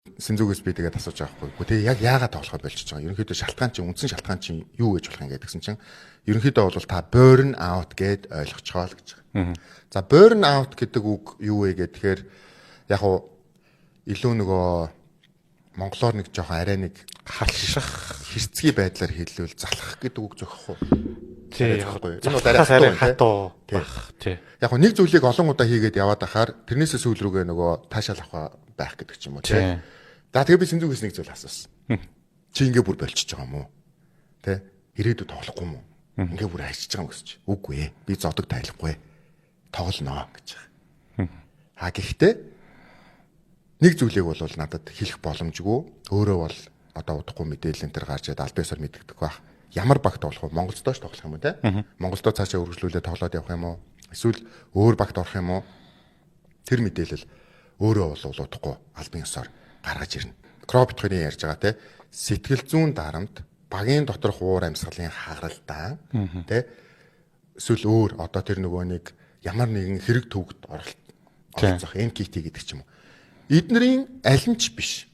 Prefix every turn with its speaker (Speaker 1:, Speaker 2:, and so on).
Speaker 1: Сэнзүгээс би тэгээд асууж байгаа хгүй. Тэгээ яг яагаад тоглохоо болчихж байгаа. Ерөнхийдөө шалтгаан чинь, үндсэн шалтгаан чинь юу гэж болох юм гэдгсэн чинь ерөнхийдөө бол та burn out гэд ойлгоцгоо л гэж байгаа. За, burn out гэдэг үг юу вэ гэхээр яг уу илүү нөгөө монголоор нэг жоохон арай нэг
Speaker 2: халших,
Speaker 1: хэрцгий байдлаар хэлвэл залхах гэдэг үг зохих уу?
Speaker 2: Тий, яг энэ бол арай хатуу байх тий.
Speaker 1: Яг нэг зүйлийг олон удаа хийгээд яваад ахаар тэрнээсээ сүүл рүүгээ нөгөө таашаал авах байх гэдэг ч юм уу, тий. За, тэгээ би Сэнзүгээс нэг зүйл асуусан. Чи ингээ бүр болчихж байгаа юм уу? Тэ? Ирээдүйд тоглохгүй юм уу? Ингээ бүр хайчиж байгаа юм гэсэн чи. Үгүй ээ. Би зодог тайлахгүй. Тоглоно гэж байгаа. А гэхдээ нэг зүйлийг бол надад хэлэх боломжгүй. Өөрөө бол одоо удахгүй мэдээлэл энэ төр гарч ирээд аль биесээр мэдэгдэх байх. Ямар багт тоглох вэ? Монголдоо ч тоглох юм уу, те? Монголдоо цаашаа үргэлжлүүлээ тоглоод явах юм уу? Эсвэл өөр багт орох юм уу? Тэр мэдээлэл өөрөө бол удахгүй албан ёсоор гаргаж ирнэ. Кроп битгэрийн ярьж байгаа, те, сэтгэл зүйн дарамт, багийн доторх уур амьсгалын хагаралдаан, те, эсвэл өөр одоо тэр нөгөө нэг ямар нэгэн хэрэг төвөгт оролцох NKT гэдэг ч юм уу. Эднэрийн аль нь ч биш.